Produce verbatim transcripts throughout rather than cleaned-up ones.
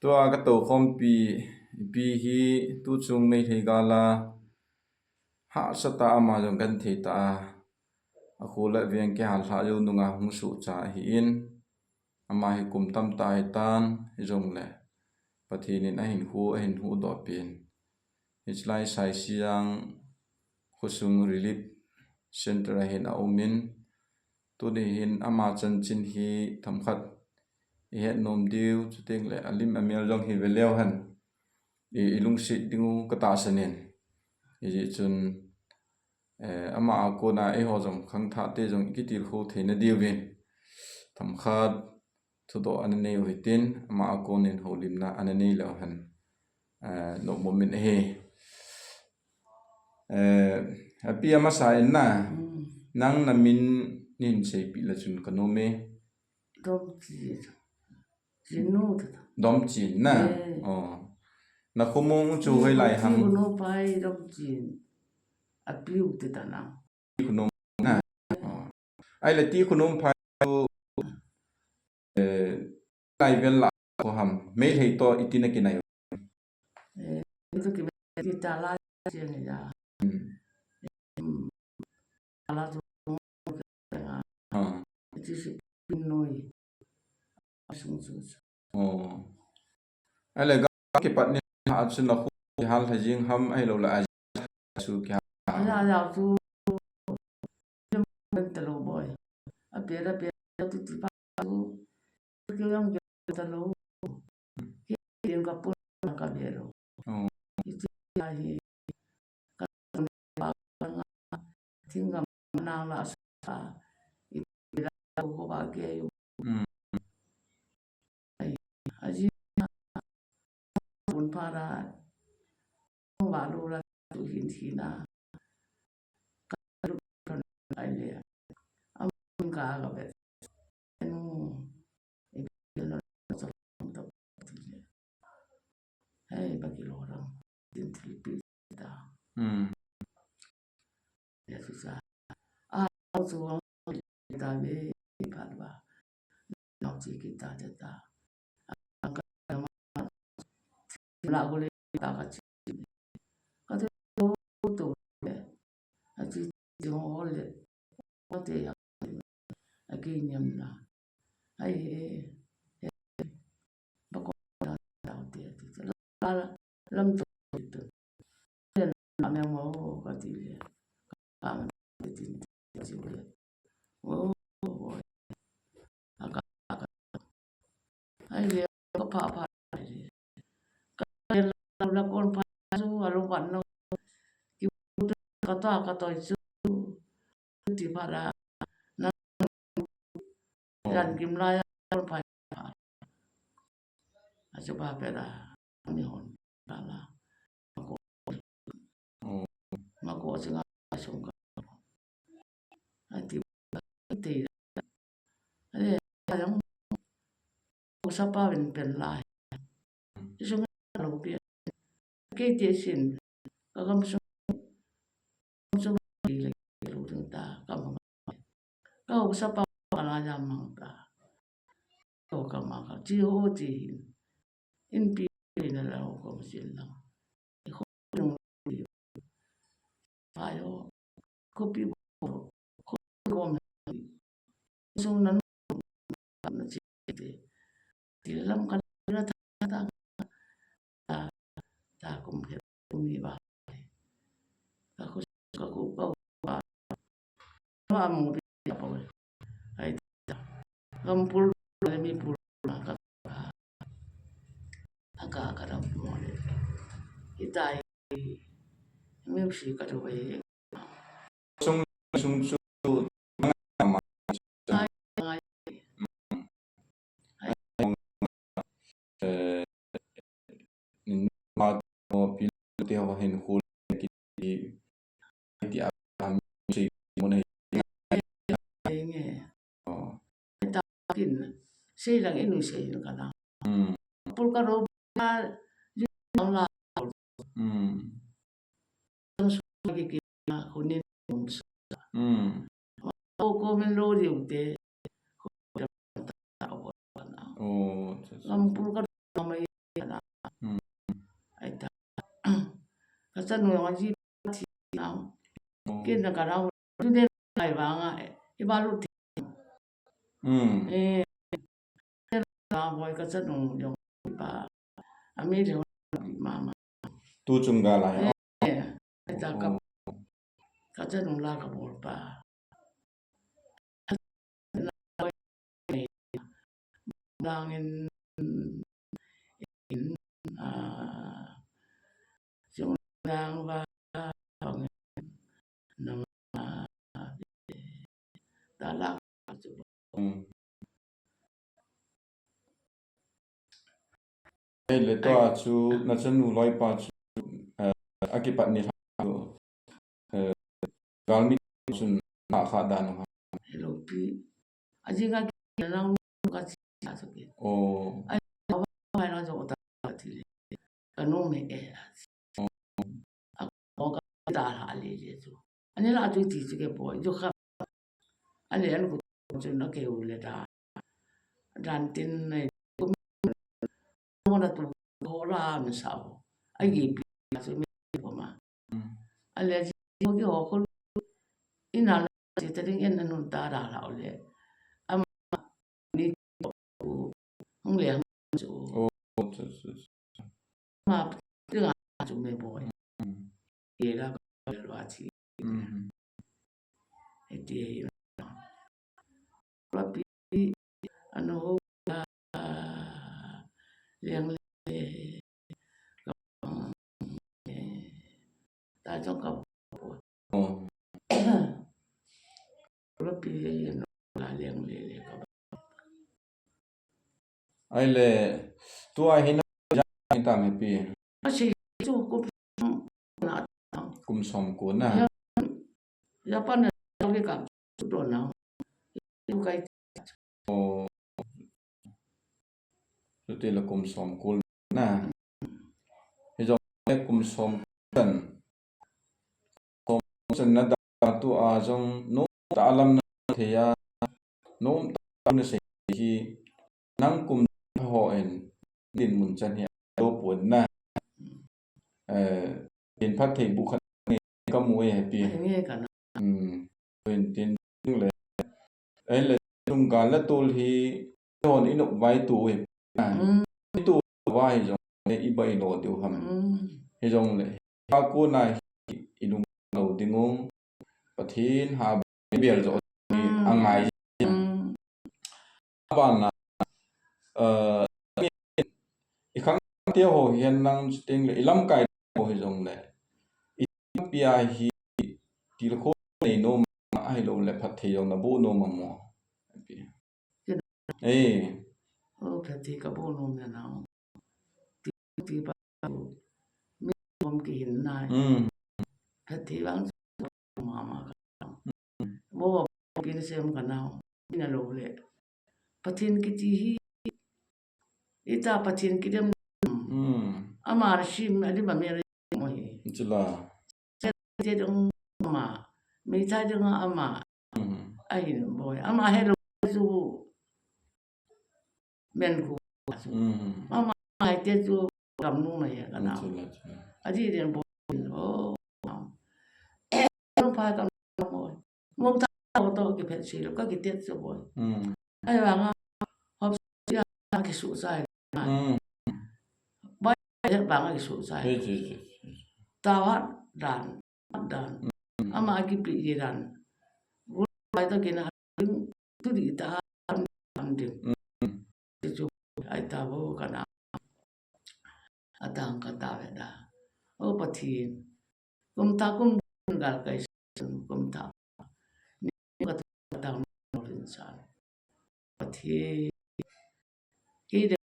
Tua ka toukhompi, pi hi tuchung Meitei gal a hahsa tah a ama jong genthei tah a, a khul a veng kihal lhah jou nunga hung suhcha ahin, ama hi kum tamtah ahitan, hijongle Pathen in ahinkho ahin huhdoh peh in. Hichelai Saisiang khosung Relief Centre a hin aumin, tuni hin ama chanchin hi themkhat ihet nom diu, chuteng le alim amel jong hi veleu hen i, ilungset diu katahsan in. Hijeh chun, eh, ama a kona eiho jong khangthah te jong ikitilkhou theina diuvin, themkhat thudoh ana nei u hitin, ama a konin houlimna ana nei leu hen, eh, nopmo min ahi. Eh, api amasa in na, nang na min neihin seipeh le chun kanom e. Domchin. Chinu tata. Domchin na? Eh. Oh. Na khomong chu hoilai ham? Khonung pai Domchin. Apiu tata na. Khonung na? Oh. Ahile ti khonung pai, eh, nai vel la kho ham? Meitei toh iti na kinai? Eh, ito ki, kita la chen ya. Hmm. Hmm. Ala tu nga. Ah. Iti si noi. Asung su. Oh. Ahile ga kipat ni a chun na khu kihal lha jing ham ahilou le a su kihal? Ala, ala tu. Lim ta lou boi. A pe, a pe tu ti pa tu. Ki yang ki ta lou. Ki yang ka pun ka be lou. Oh. Iti ya hi. Ka pa nga. Thing ka na la sa. Iti la ko ba ke yu. Hmm. Ai, aji na pun para, va lu la tu hin hin a. Ka lu ran ai le. Am ka ga be. Nu, e bi na sa ta ti le. Hei, ba ki lo ran. Tin thil pi ta. Hmm. Ya su sa. A, su ta ve, pa ba. Nau chi kita ta ta. Ang ka ma, la ko le ta ka chi. Ka te to to le. A chi chi ho le. Ko te ya. A ki nyam na. Ai he. He. Ba ko ta ta te te. La, la, lam to to. Len ma me mo ka ti le. Ka ma te tin te chi le. Oh, boy. Aka, aka. Ai le, ka pha pha le. Ka le la, la kon pha su, a lo van no. Ki bu ka ta, ka toi su. Ti pha la. Na, yan kim la ya, kon pha. A chu ba pe la. Ni hon. La la. Ko. Oh. Ma ko chu nga sung ka. Ati, ati. Ale, ayang, ko sa pa ven pen lai. Sung lo pi. Ke te sin. Ka gam sung, sung le lo ding ta, ka ma. Ka ko sa pa la ya mang ta. Ko ka ma ka. Chi ho chi hin. In pi na la ko sin la. Payo, kopi bo, kopi bo me. Sung nan na chi te. Ti lam kan na ta ta ta ta kum ke kum ni ba. Ka ku ka ku ka ba. Ba mo bi ba. Ai ta. Gam pul le mi pul na ka. Aka ka dam mo le. Itai. Music ka du e. Sung, sung, sung, eh, ma mo pi te ho hin khul ki ti a music mo ne. Nge. Oh. Ta kin. Sei lang inu sei ka na. Hmm. Pul ka ro na, li ang la. Hmm. Ang su ki ki na, ko nin, um, su. Hmm. Ko, ko men lo liu te. Ko, ta, ta, ko, na. Oh, acha, acha. Lam pul ka ro na mai, Kachanu jong aji thi nau. Oh. Kei na kanau. Tuni lai vanga, eh, ibalu thi. Hmm. Eh, Boi kachanu jong pa. Ami le mama. Tu chung gal a. Eh, ta ka, oh, kachanu la kabol pa. Nangin, in, ah, chung nang va, nang, ah, ta la. Hmm. Ahile tua chu, nachanu loipa chu, eh, akipat ni lha chu, eh, galmi chun na kha dan u ham? Hello, pi. Ajing a ki nang ka chi sa so ki. Oh. Ai, wa, wa, na jo ta ti le. Ka no me e. Oh. A, o ka ta ha le le chu. Ani la chu ti chu ke Boi. Jo kha. Ani an ku chu na ke u le ta. Dan tin nei ku mo na tu ho la mi sa ho. Ai gi pi chu mi ko ma. Mm. Ale ji ko ki ho ko. Ina le ji ta ding en na nun ta da la o le. Ama ni ko. Hung le hung chu. Oh, chu, chu, chu. Ma, ti nga chu me Boi. Mm. Ye la ka lo a chi. Mm. E ti ye. Rapi, ano, ah, liang le, eh, ta jong ka. Oh. Rapi, ano, la liang le, le ka. Ahile, tua hi na jang tam he pi. A si chu kum na. Kum som ko na. Ya, ya pa na ke ka chu do na. Tu kai. Oh. Chuti le kum som ko na. Hijong le kum som ko chan. Kum chan na da tu a jong nom ta lam na thei a, nom ta na sei hi, nang kum ho en, din mun chan hi a lo pon na. Eh, din phat thei bu khat ni ka mu e he pi. Nge ka na. Hmm. Tin tin le. Eh, le tung ka la tul hi, hon inuk vai tu e. Mm. I tu vai jong le i bai lo diu ham. Mm. Hijong le. Ka ko na hi i lung lo ding u. Pathen ha bel jo ni. Mm. A ngai. Mm. Aban na, eh, i khang te ho hihen lang chuting le, i lamkai ho hijong le. I pia hi tilkhoh nei nom a, ahilou le phatthei jong na boh nom a mo. Eh. Oh, phatthei ka boh nom na nau. Ti, ti pa, mi bom ki hin nai. Mm. Phatthei vang mama ka. Mm. Bo, pin sem ka nau. Ina lo le. Pathen kiti hi. Ita Pathen kidem. Mm. Ama sim, adi ba mere mo hi. Chila. Te dong ama, mi ta dong ama. Mm. Ahin Boi. Ama hello chu men ku. Mm. Ama ai te chu kam nu ma ya ka na. Chila, chila. Adi den Boi. Oh. Dong pa kam nu Boi. Mong ta to ki phet si lo ka ki te chu Boi. Mm. Ai wa nga. Hop ya ki su sai. Mm. Bai, bai, bang a kisu chai. Yes, yes, yes, yes. Tawa dan, dan. Mm. Ama kipi ye dan. Gul bai to kina ding, tu di ta ding. Mm. Ti chu ai ta bo kana. Atang ka ta ve da. O Pathen. Kum ta kum gal kai sun kum ta. Ni ka tu ta mo rin san. Pathen. Kei de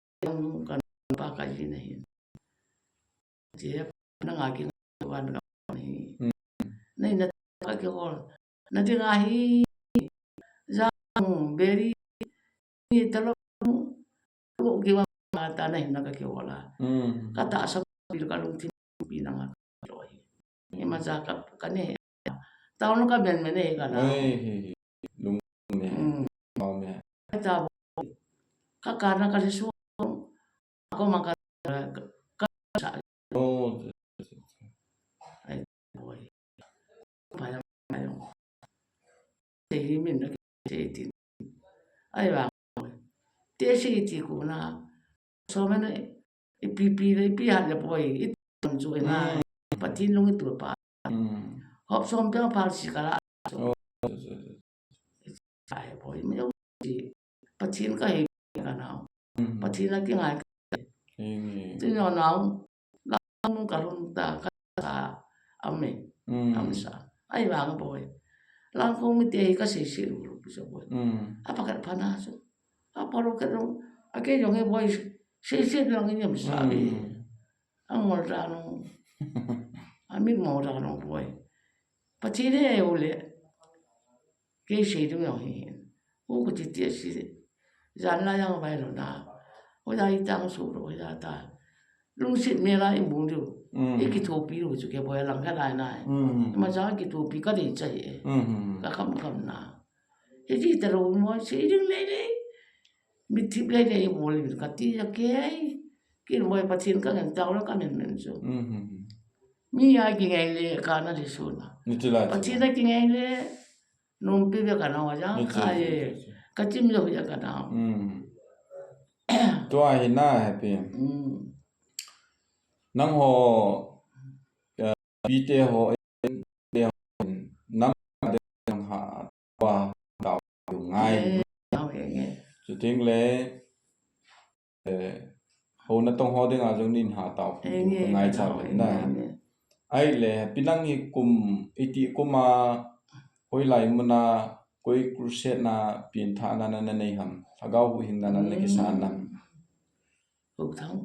kan pa ka ji na hin. Je na nga ki na wan ka ni. Hmm. Na ina ka ki hol. Na ti nga hi. Jang beri. Ni ta lo. Lo ki wa ma ta na hin na ka ki hol a. Hmm. Ka ta sa pi ka lung ti pi na nga. Lo hi. Ima ja ka, ka ne. Tao no ka men men e ka na. Ai, hi, hi. Lung ne. Mm. Tao ne. Ka ta bo. Ka ka na ka su. Ko ma ka, ka, ka sa. Oh. Ahivang, tesi iti kuna. Somen ipi pi le ipi hat le boi. Itum chu ina. Mm. Pathen lung itu pa. Mm. Hop som peng pal si kala. Oh. Ai boi, mi dong si. Pathen kahi kanao. Mm. Pathen a kingai. Enge. Ti nao nao. Lang kalhun ta, ka sa, ame, mm, amsa. Ahivang boi. Langkong mite hi kasei sei lulu pi sa boi. Mm. Apakhat pha na su. Apalo khat lung. Akei jong hi boi. Sei sei lang in amsa, mm, e. Angol ta nung. Amit mo ta nung boi. Pathen he u le. Kei sei ding jong hi hin. U kati ti si. Jan la jang vai lo na. Hoja itang su lo, hoja ta. Lungset mel a imu diu. Mm. Ikithopi diu chu kei boi lang ka lai nai. Mm. Ima jang kithopi ka dei chai e. Mm. Ka kham kham na. Hiti ta lo mo sei ding lei lei. Mi thip lei lei bol kati ja kei. Kin boi Pathen ka ngen tau la ka men men chu. Mm. Mi a kingai le ka na le su na. Ni ti la chu. Pathen a kingai le. Numpi ve ka nao jang. Ni chu, ka ni ye. Chu, chu. Ka chim jo ve ka nao. Mm. Tua hi na happy. Mm. Nangho, eh, pi te ho, te ho, nam de ha, wa, tau, ngai. Eh, tau, eh, eh. Chuting le, eh, ho natong ho dinga jong nin ha tau. Eh, nge, ngai tau, cha eh, na. Nge, nge. Ahile, pi nang hi kum, iti kum a, hoilai mun a, koi crusade na, pengthah na, na, na nei ham. Lhagao huhhing na, na, na kisan na. Mm. Houthang.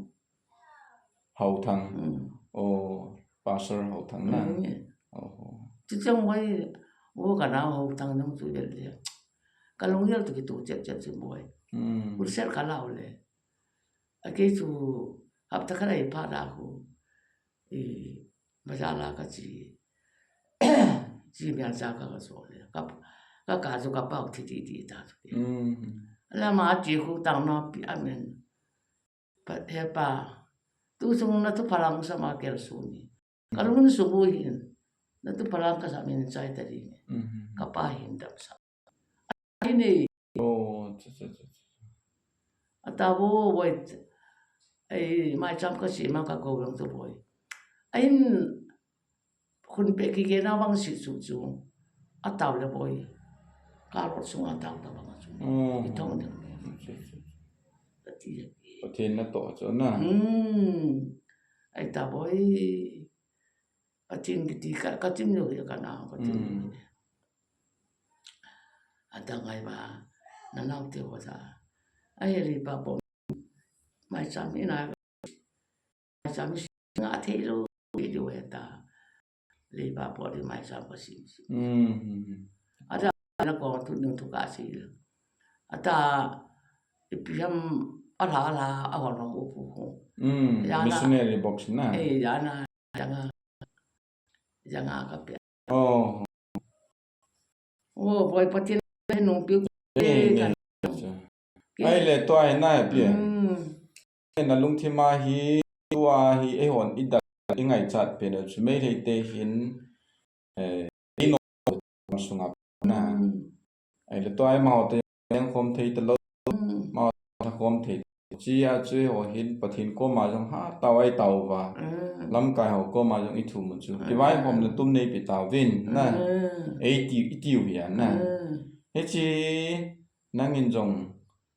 Houthang. Mm. Oh, Pastor Houthang na. Mm. Oh. Chuchang mai, wo ka nao Houthang nung chu vel le. Ka lunggel tu kitu chep chep chu boi. Mm. Crusade ka lao le. Akei chu hapta khat a ipha da khu. I, bazar la ka chi. Chi mel cha ka ka so le. Ka, ka, ka chu ka pau thi thi thi ta chu. Mm. La ma chi khu tang na pi amen. Pa, he pa. Tu sung na tu phalang sa ma kel su ni. Ka lung su bu hin. Na tu phalang ka sa min chai ta di ni. Mm. Ka pa hin dam sa. Ai ni. Oh, cha, cha, cha, cha. Ata bo boi. Ai, mai cham ka si ma ka ko lang tu boi. Ai, hun pe ki ke na bang si su chu. Atau le boi. Ka lo sung atau ta bang chu. Oh. I thong ding. Cha, cha, cha. Ka ti le. Pathen na to chu na. Hmm. Ai ta boi. Pathen kiti ka, ka chim jo hi ka na, ka chim jo hi. Mm. Ata ngai ba, na nau te ho ta. Ai le pa po. Mai cham ina, mai cham si nga thei lo, video he ta. Le pa po di mai cham ka si. Mm. Ata na ko tu nung tu ka si. Ata ipi ham ala ala a ho no u pu ho. Mm, ya na. Missionary box na. Eh, ya na, ya nga, ya nga ka pe. Oh. Oh, boi Pathen nung piu. Eh, eh, ka. Ai le tua hi na pi. Mm. Na lungthim a hi, tua hi, eihon i dal, i ngaichat pen u chu Meitei te hin, eh, i no sunga na. Mm. Ai le tua hi ma ho te neng khom thei ta lo, mm, ma ho ta khom thei. Chi a chu ho hin Pathen koma jong ha tau ai tau va. Mm. Lamkai ho koma jong i thum u chu. Mm. Kivai hom le tum nei pi tau vin na. Mm. Ei ti, i tiu hi a na. Mm. Hichi nangin jong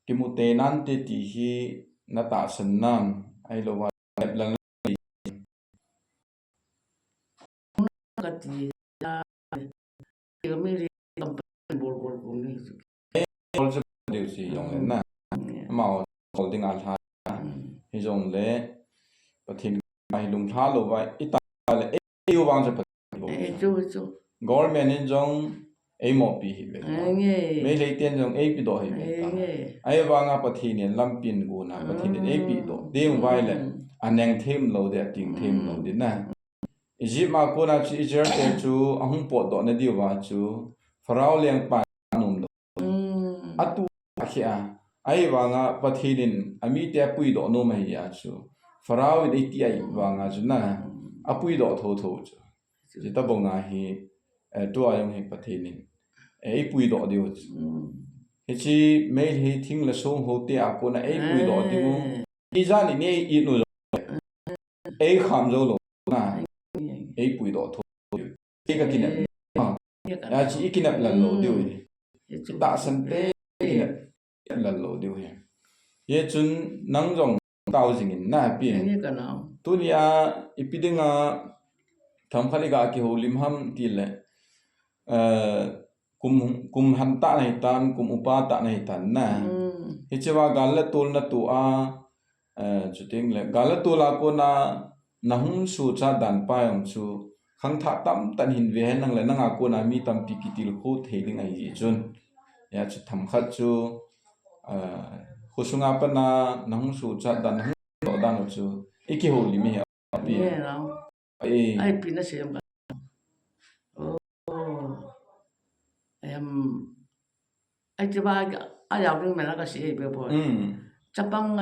kimu te nante ti hi na tahsan nam, ahilou va lep lang ka ti la, ka mi ri kam bol bol ko ni. Bol chu diu si jong le na. Mm. Ama bol ding a lha. Mm. Hi jong le Pathen ma hi lung lha lo va i ta le ei u vang chu Pathen bol. Eh, chu, chu. Government in jong ei mo pi hi ve. Eh, nge. Meitei ten jong ei pi doh hi ve. Eh, nge. Ai vanga Pathen in lampi in gu na, Pathen in ei pi doh. Mm. Ding vai le, mm, a neng them lo de, a ting them lo de na. Egypt ma kona chu Israel te chu a hung potdoh na diu va chu Pharaoh lengpa a nom doh. Mm. A tu a khia. Ai vanga Pathen in a mite a puidoh nom ahi a chu Pharaoh in ei ti ai vanga chu na, mm, a puidoh tho tho chu. Chu. Chu ta banga hi, eh, tua jong hi Pathen in, eh, ei puidoh diu chu. Mm. Hiche Meitei thing le song ho te a kona ei puidoh ding u. Ijat in ei it u jong le, ei kham jou lou na, ei puidoh thou. Ei ka kinep. Achi i kinep lal lou diu hi. Tahsan te i kinep lal lou diu hi. Hichun nang jong tao jing in na pi. Tunia ipi dinga themkhat i ga kihoulim ham tile, eh, kum, kum han tah nahi tan, kum upa tah nahi tan na. Hiche va gal le tol na tu a, eh, chuteng le gal le tol a kona na hung suhchat dan pa jong chu khangthah tamtah in hin ve hen nang le nang a kona mi tampi kitilkhou thei ding ahi jeh chun. Hia chu themkhat chu, eh, khosunga pat na na hung suhchat dan, na hung doh dan u chu i kihoulim hi. Api. Ai pi na sem ka. Oh. Em. Ai ti ba a yau ding mela ka si ei be bo. Chapang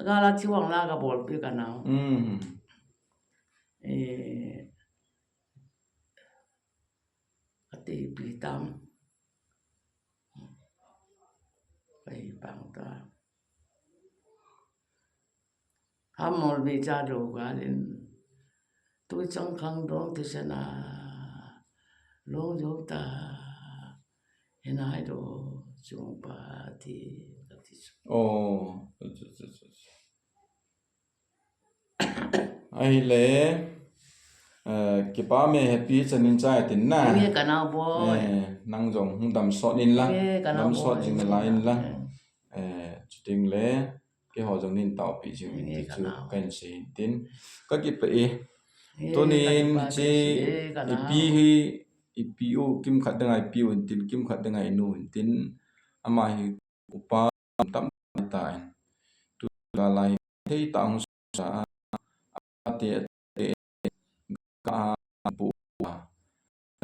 ga la chi wang la ka bol pi ka nau. Eh. Ati pi tam. Pai pang ta. Hamol bi cha do galin. Tui chang khang dong ti sena. Long jo ta. Hinai do chung pa ti ka ti su. Oh. Ahile, eh, kipa me happy chanin chai tin na. Nge ka nau boi. Eh, nang jong hung damsot in lang. Nge ka nau boi. Damsot jing lai in lang. Eh, chuteng le, keiho jong nin taopi jing in ti chu kahin sei in tin. Ka kipah e. Tunin chi ipi hi, ipi u kimkhat dinga ipi u in tin, kimkhat dinga inu in tin. Ama hi upa tam ta in. Tu la lai thei ta hung sa a te te ka pu a,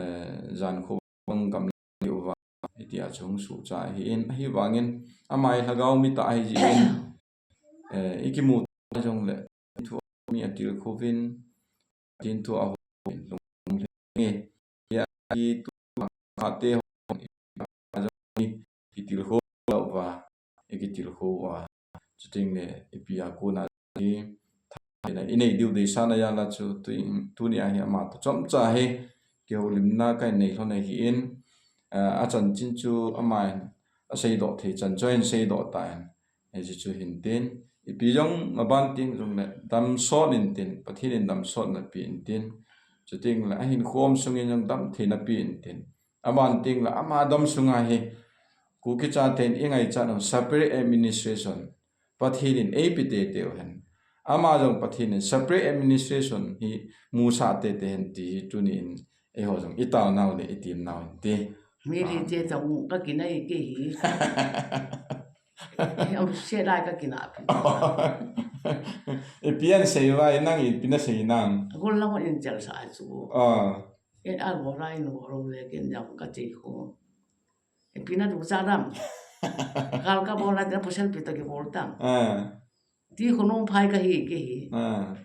eh, jan khu bang kam liu va, iti a chung su cha hi in, ahi vangin, amai lhagao mi ta ahi jeh in, eh, i kimu ta jong le, thu mi a tilkhou vin, tin thu a ho vin, lung le nge, ya i tu kha te ho, i kitilkhou lou va, i kitilkhou va, chuteng le, ipi a kona hi, tha, i nei diu deisah na ya la chu, tu, tunia hi ama toh chomcha hi, kihoulimna kahin nei lhon ahi in, eh, achanchin chu ama in, aseidoh thei chan chu ahin seidoh ta in, Hiche chu hin tin, ipi jong aban teng jong le, damsot in tin, Pathen in damsotna pe in tin. Chuteng le, ahin khom sungin jong damtheina pe in tin. Aban teng le, ama dam sunga hi, Kuki chaten i ngaichat u separate administration, Pathen in eipe tete u hen. Ama jong Pathen in separate administration hi musah tete hen ti hi tunin, eiho jong i taonau le i temnau in ti. Mi li te jong ka kinai kei hi. Am se lai ka kina pi. Ipi asei vai nang ipi nasei nam. Gol la mo in chal sa chu. Ah. E al bo lai no ro le ken jam ka che ko. Ipi na du cha dam. Gal ka bol na te pasal pi ta ki bol tang. Ah. Ti ko nung phai ka hi ke hi. Ah.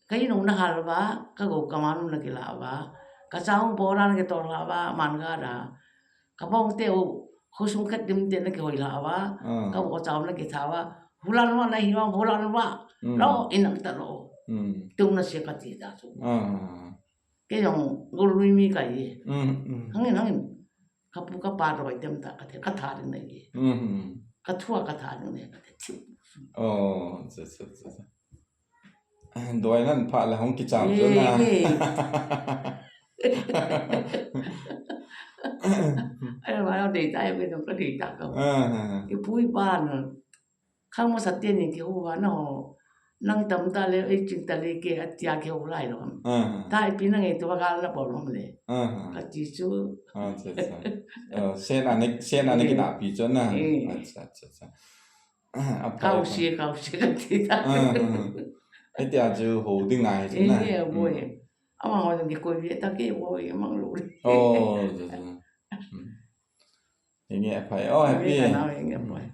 Ka inu na hal va, ka go ka manu na kila va, ka chang boran ke tor la va, man ga da. Ka bong te u, khosung khat dim te na ke hoi la va, ah, ka bo chang na ke tha va, hulan va na hi va, hulan va, mm, lo, in ang ta lo. Mm. Tung na se ka ti da su. Ah. Ke jong, go lui mi ka ye. Mm, mm. Hangin, hangin. Ka pu ka pa doi tem ta ka the, ka tha ding nei. Mhm. Ka thua ka tha ding nei ka the. Thiu. Oh, cha, cha, cha, cha. Doi nan pha la hung kicham chu na. Eh, eh. Ai, ma dei ta, ai, ka dei ta ka. Ah, ah, ah. I pu i pa na. Khang masa te ni kihou va na ho. Nang tam ta le, ei ching ta le ke, atia kihou lai lo. Ah. Ta ipi na ngai tua gal na bol lo le. Ah. Ka ti chu. Ah, cha, cha. Oh, sen ane, sen ane, eh, kina pi chu na. Eh. Acha, acha, acha. Ah, apa, kau apa. Si, kau si ka ti ta. Ah, ah. Ei tia chu ho ding ngai chu na. Eh, eh, boi. Mm. Ama ho ding koi vi ta ke boi mang lo. Oh, cha, cha. Hmm. Inge aphai. Oh, happy. Inge ka nau, inge aphai.